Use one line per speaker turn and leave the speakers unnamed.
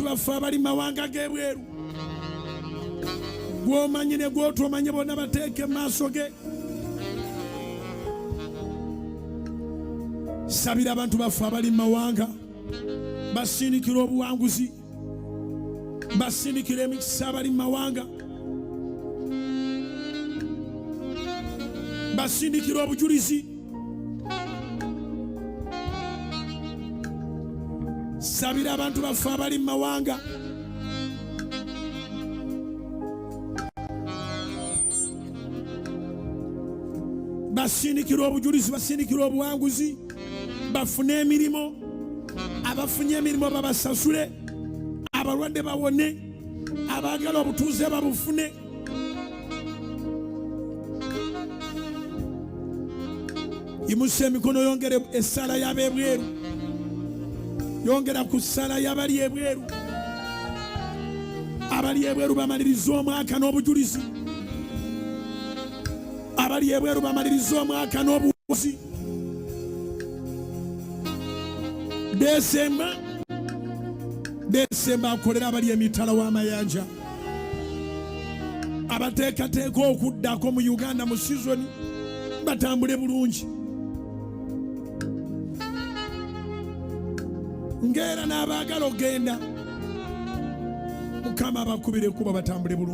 baffe abali mawanga g'ebweru, gw'omanyi ne gw'otomanyi, bonna bateeke mu maaso ge. Sabira abantu baffe abali mu mawanga, basindikira obuwanguzi, basindikira emikisa. Abali mu mawanga basindikira obujulizi. Sabira abantu baffe abali mu mawanga. Basindikira obujulizi, basindikira obuwanguzi, bafune emirimu, abafunye emirimu babasasule, abalwadde bawone, abaagala obutuuze babufune. Yimusa emikono, yongere essala y'ab'ebweru, yongera ku ssala y'abali ebweru. Abali ebweru bamaliriza omwaka n'obujulizi. Abali ebweru bamaliriza omwaka n'obuwazi. Desemba, Desemba akolera abali emitala w'amayanja, abateekateeka okuddako mu Uganda mu sizoni, batambule bulungi, ng'era n'abaagala ogenda, Mukama abakubire kuba batambule bulungi.